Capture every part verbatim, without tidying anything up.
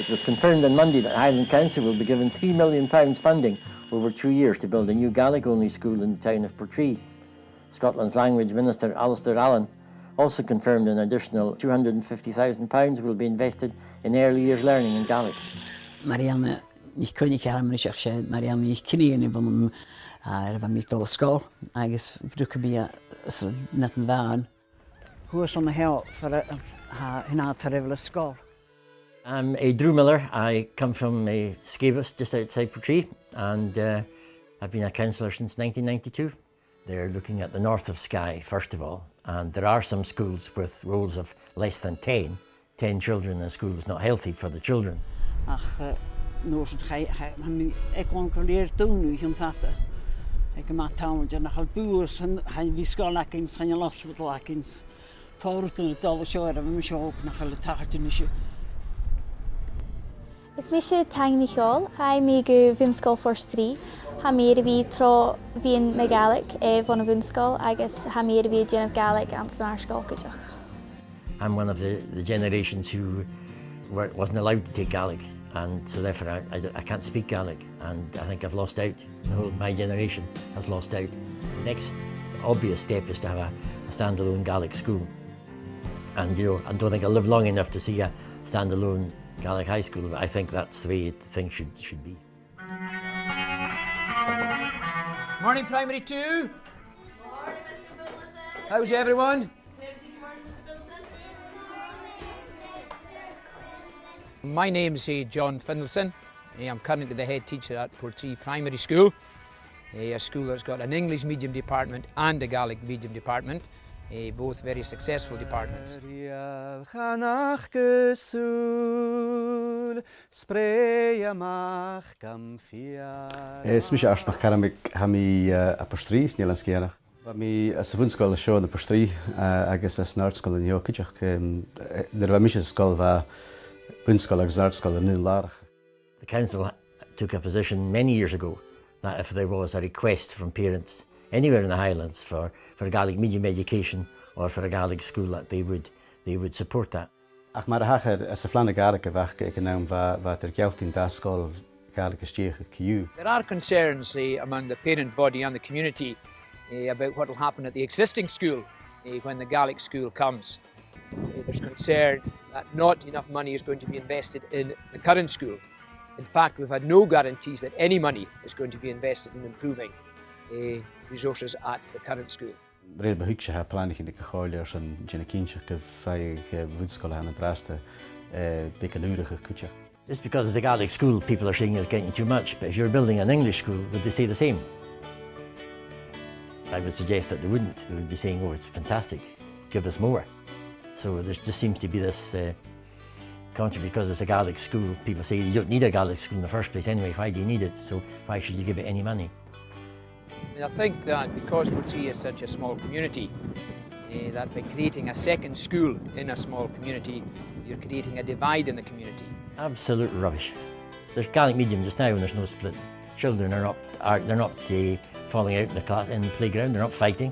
It was confirmed on Monday that Highland Council will be given three million pounds funding over two years to build a new Gaelic-only school in the town of Portree. Scotland's Language Minister Alasdair Allan also confirmed an additional two hundred and fifty thousand pounds will be invested in early years learning in Gaelic. Marianna NicCoinnich a th' ann, mar a bha sibh ag ràdh, Marianna NicCoinnich, a bh' ann, a, nuair a bha mi a' dol a sgoil, agus bhruidhinn mi, a, san, nad bhan. Shuas an seo far a, a, tha, tha, far a bheil an sgoil. I'm Aodh Drewmiller. I come from, uh, Sgèibheus, just outside Portree, and, uh, I've been a councillor since nineteen ninety-two. They're looking at the north of Skye, first of all, and there are some schools with rolls of less than ten. Ten children in a school is not healthy for the children. Ach, eh, an uair sin, chaidh, chaidh, tha mi a' cluinntinn gu lèir daoine a' faighinn, aig a' mhadainn, nach eil bùth, chan, chan, bha sgoil againn, chan eil ospadail againn. Tha rud a' dol an seo, air a bheil mi seo, nach eil a' tachairt a-nis. Is mise Tanya NicDhòmhnaill, chaidh mi gu Bun-sgoil Phort Rìgh. Tha mi air a bhith tro mheadhan na Gàidhlig, eh, bhon a' bhun-sgoil, agus tha mi air a bhith a' dèanamh Gàidhlig anns an àrd-sgoil cuideachd. I'm one of the, the generations who were, wasn't allowed to take Gaelic, and so therefore I, I, I can't speak Gaelic, and I think I've lost out. The whole, my generation has lost out. The next obvious step is to have a, a standalone Gaelic school. And, you know, I don't think I'll live long enough to see a standalone Gaelic high school, but I think that's the way things should, should be. Morning, Primary Two. Morning, Mister Finlayson. How's everyone? Very good morning, Mister Finlayson. My name's, eh, John Finlayson. Eh, I'm currently the head teacher at Portree Primary School, eh, a school that's got an English medium department and a Gaelic medium department, eh, both very successful departments. Spreidh a-mach gam feur. Eh, is mise Art MacCarmaig, tha mi, eh, à Port Rìgh, 's Nèill an Sgitheanach. Bha mi, eh, sa bhun-sgoil an seo ann am Port Rìgh, eh, agus san àrd-sgoil an seo cuideachd. Em, eh, nuair a bha mise san sgoil, bha bun-sgoil agus an àrd-sgoil an aon làrach. The council took a position many years ago that if there was a request from parents anywhere in the Highlands for, for a Gaelic medium education or for a Gaelic school, that they would, they would support that. Ach mar a thachair, anns a' phlean Gàidhlig a bh' aca aig an àm, bha, bha iad air gealltainn dà sgoil Ghàidhlig a stèidheachadh co-dhiù. There are concerns, eh, among the parent body and the community, eh, about what will happen at the existing school, eh, when the Gaelic school comes. Eh, there's concern that not enough money is going to be invested in the current school. In fact, we've had no guarantees that any money is going to be invested in improving, eh, resources at the current school. Rèir mo thuigse, tha planaichean aig a' chomhairle airson dèanamh cinnteach gum faigh, eh, bun-sgoil a tha an-dràsta, eh, beagan ùrachadh cuideachd. Just because it's a Gaelic school, people are saying you're getting too much, but if you're building an English school, would they say the same? I would suggest that they wouldn't. They would be saying, "Oh, it's fantastic, give us more." So there just seems to be this, eh, contrary, because it's a Gaelic school, people say, "You don't need a Gaelic school in the first place anyway, why do you need it? So why should you give it any money?" And I think that because Portree is such a small community, eh, that by creating a second school in a small community, you're creating a divide in the community. Absolute rubbish. There's Gaelic medium just now and there's no split. Children are not, are, they're not, eh, falling out in the cla-, in the playground, they're not fighting.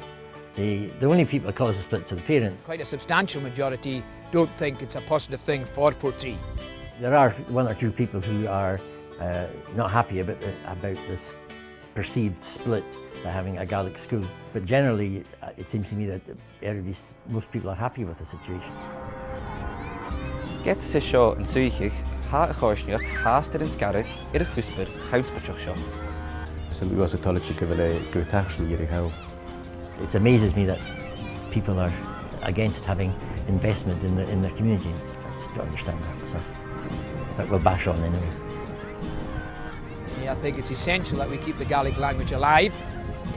The, the only people that cause the splits are the parents. Quite a substantial majority don't think it's a positive thing for Portree. There are one or two people who are, uh, not happy about the, about this perceived split by having a Gaelic school. But generally, uh, it seems to me that everybody's, most people are happy with the situation. Ged as e seo an suidheachadh, tha a' choimhearsnachd fhathast air an sgaradh air a' chuspair chonnspaideach seo. Is e, bha mi toilichte gu bheil e, gu bheil e a' tachairt san deireadh thall. It amazes me that people are against having investment in the, in their community. I don't understand that myself. But we'll bash on anyway. Yeah, I think it's essential that we keep the Gaelic language alive,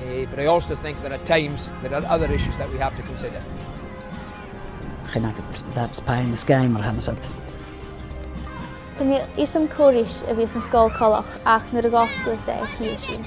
eh, but I also think that at times there are other issues that we have to consider. Chan eil dad is pàigheadh na sgàth mar a tha mi a' saoilsinn. Chan eil fhios agam cò ris a bhios an sgoil coltach ach nuair a dh'fhosglas e, chì sinn.